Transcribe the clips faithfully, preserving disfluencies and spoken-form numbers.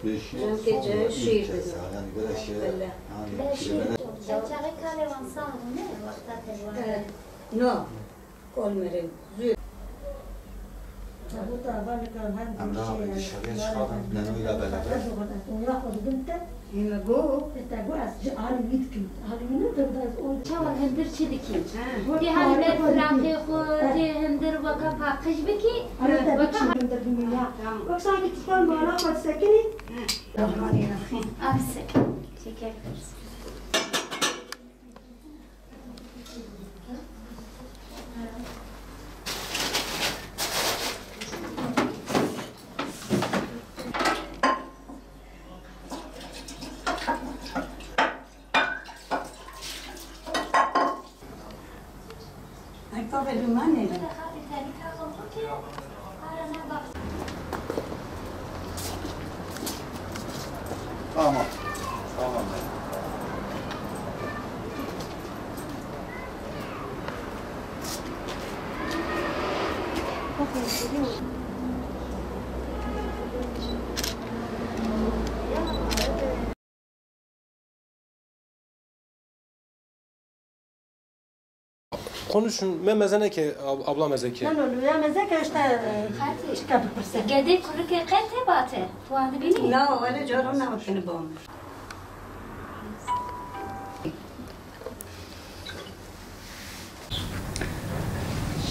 Çimkî cihê şîr didin. Bele. Çaxê kalê wan sağ bû, ne? Wexta te ji wan re. No. Kol mirin. Zû. Em ra şevê çiqa bin, nenoyla belaber. Hî me got. Te got ez ji alî wî dikim. Alî wî ne te bida ez ol. Çawa hindir çi dikî? Tê halî ber firaqê xwe, tê hindir weke paqij bikî, weke ha-, hindir bimîne. Tamam. Wek sankî tu xwe mala xwe disekinî. Rahmanî Rahîm. Abi se. Şeker. Ay, pavê dumanê. Tamam. Tamam. Konuşun, me meze neke, ab-, abla meze ke. Nano, ya meze ke işte, e, Xatî. Çika bipirse. Gedê kurikê qe tê bate. Tu wan dibînî? Na, wele caro navitini bom.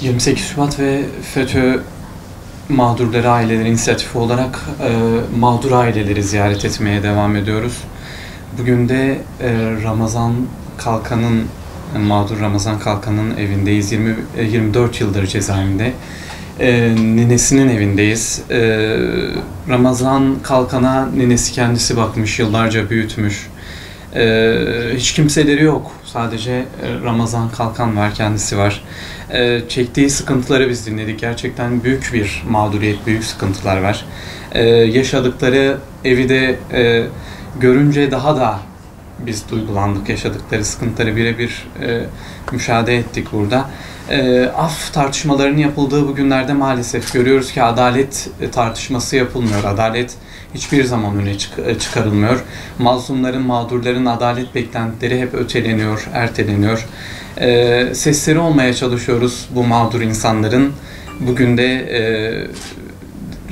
Yirmi sekiz Şubat ve FETÖ Mağdurları Aileleri İnisiyatifi olarak, e, mağdur aileleri ziyaret etmeye devam ediyoruz. Bugün de, e, Ramazan Kalkan'ın, mağdur Ramazan Kalkan'ın evindeyiz. Yirmi, e, yirmi dört yıldır cezaevinde. E, ninesinin evindeyiz. E, Ramazan Kalkan'a ninesi kendisi bakmış, yıllarca büyütmüş. E, hiç kimseleri yok. Sadece, e, Ramazan Kalkan var, kendisi var. E, çektiği sıkıntıları biz dinledik. Gerçekten büyük bir mağduriyet, büyük sıkıntılar var. E, yaşadıkları evi de, e, görünce daha da biz duygulandık. Yaşadıkları sıkıntıları birebir, e, müşahede ettik burada. E, af tartışmalarının yapıldığı bu günlerde maalesef görüyoruz ki adalet, e, tartışması yapılmıyor. Adalet hiçbir zaman öne çık-, e, çıkarılmıyor. Mazlumların, mağdurların adalet beklentileri hep öteleniyor, erteleniyor. E, sesleri olmaya çalışıyoruz bu mağdur insanların. Bugün de, e,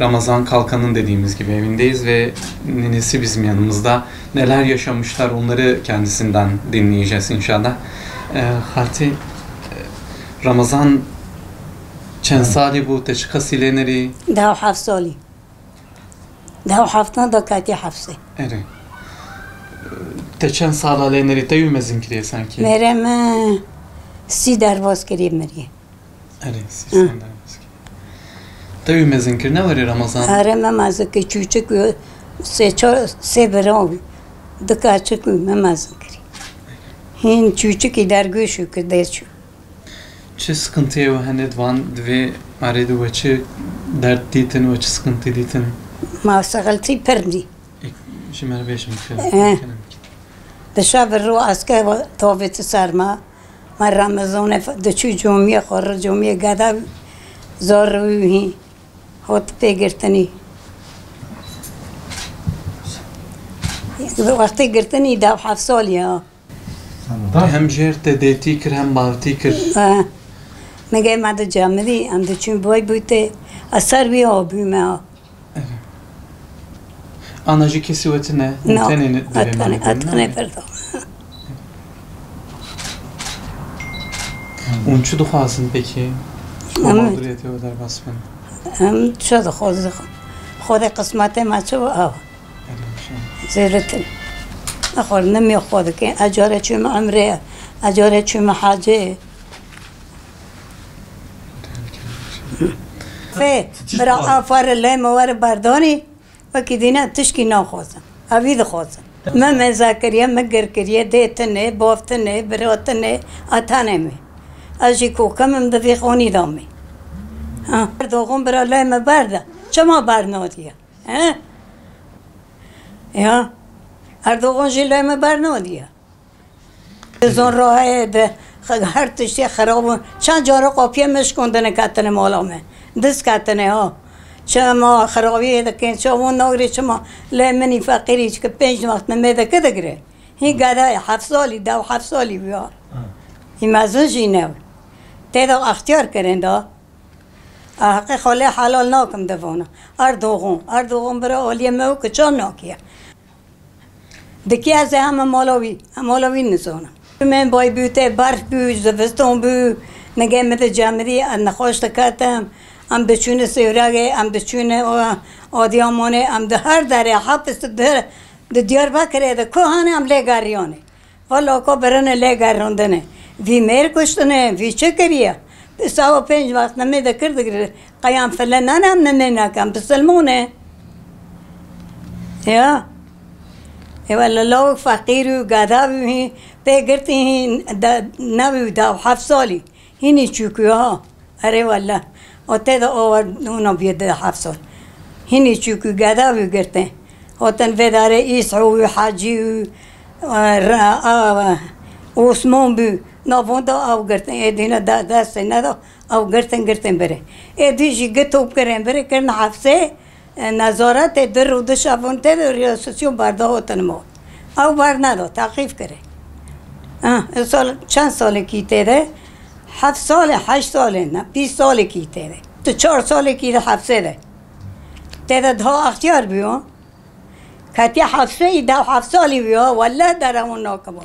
Ramazan Kalkan'ın dediğimiz gibi evindeyiz ve ninesi bizim yanımızda. Neler yaşamışlar, onları kendisinden dinleyeceğiz inşallah. E, Xaltî, e, Ramazan çend salî bû, te çiqasî lê nerî? Deh û heft salî. Deh û heftan de ketî hefsê. Erê. Te çend sala lê nerî, te wî mezin kiriye sankî? Mêrê min sî derbas kiriye miriye. Erê, sî sal derbas kiriye. Te wî mezin kir, ne werê Ramazan? Erê, me mezin kir, çûçik wî, sê çar, sê bira wî. Du keçik wî, me mezin kiriye. Hîn çûçikî dergûş û kir dê çû. Çi sıkıntıya we hene di van, di vê arê de we çi dert dîtin, we çi sıkıntı dîtin? Ma sexiltî pir dî. Ê, ji me re bêjin, Eh. Di şev ro eske tavêti ser me. Me Remezanê diçû comiyê xwe re, comiyê geda zor wî hî. Hot pê girtinî. Wextê girtinî deh heft salî ya. Hem jêr te dêtî kir, hem bavtî kir. Ha. Me gê me di camidî, em diçûn boy bû tê. Ez ser wî ha bûme ha. Ana jî kesî we tine, hûn No, tenê ne-, devê tenê, malê de, tenê ne? Berda. Hûn çi dixwazin pekî? Ji bo Em mağduriyetê we derbas bin? Em çi dixwazin? Xwedê qismetê me çi bû ew? Zêdetir. Nexwe nimê xwe dike. Ecara çûme emrê, ecara çûme hacê. Fê, bira afare lê me were berdanî, wekî dîne tişkî naxwazim. Evî dixwazim. Me meza kiriye, me gir kiriye, dê tine, bav tine, bira tine, a tenê me. Ez jî kokim im di vî xonî da me. Ha, Erdogan bira lê me berde. Çima bernadiye? He? Ya. Erdogan jî lê me bernadiye. Dizon rohayê de her tiştê xirab bû. Çend cara qapiyê me şikandine ketine mala me. Diz ketine ha. Çima xirabiyê dikin, çawan nagirê, çima lê minî feqîrî çike pênc wext nimê dike digire. Hî gedayê heft salî, dew heft salî bûya. Hî mezin jî ne. Tê de extiyar kirin da. A heqê xwe lê helal nakim divana. Erdogan, Erdogan bira aliyê me û kiçan nakiye. Dikî ez ê heme mala wî, em mala wî nizanim. Min bay bû tê berf bû, zivistan bû, nigê min di cemidî, em nexweş diketim, em diçûne Sêwregê, em diçûne o-, Adiyamanê, em di her derê hepis di, di Diyarbekirê de ku hene em lê geriyane. Valla ku birine lê gerandine. Vî mêr kuştine, vî çi kiriye? Sawa pênc wext nimê dikir digir, qeyam file nane em nimê nekem, bisilmone. Ya. Ê wele lawik feqîr û geda bû hî, pê girtî hî de, nebû da heft salî. Hînî çûkû ha. Erê wele. O tê de o wer, ona bûye de heft sal. Hînî çûkû geda bû girtin. Hatin vê darê Îsa û Hecî û, e, re-, a, Osman bû. Navon da ew girtin. Ê dîne de, destê neda ew girtin, girtin birê. Ê dî jî gi top kirin birê, kirin hefsê. E, nezaretê di rû di şevon tê de riyasasyon berda hatin ma. Ew berneda, teqîf kire. Ah, e, sal, çend salekî tê de? Heft salê, heşt salê, ne, bîst salekî tê de. Tu çar salekî de hepsê de. Tê de daha extiyar bûyo. Ketiye hepsê, î dew heft salî bûyo. Welle derewon nakibo.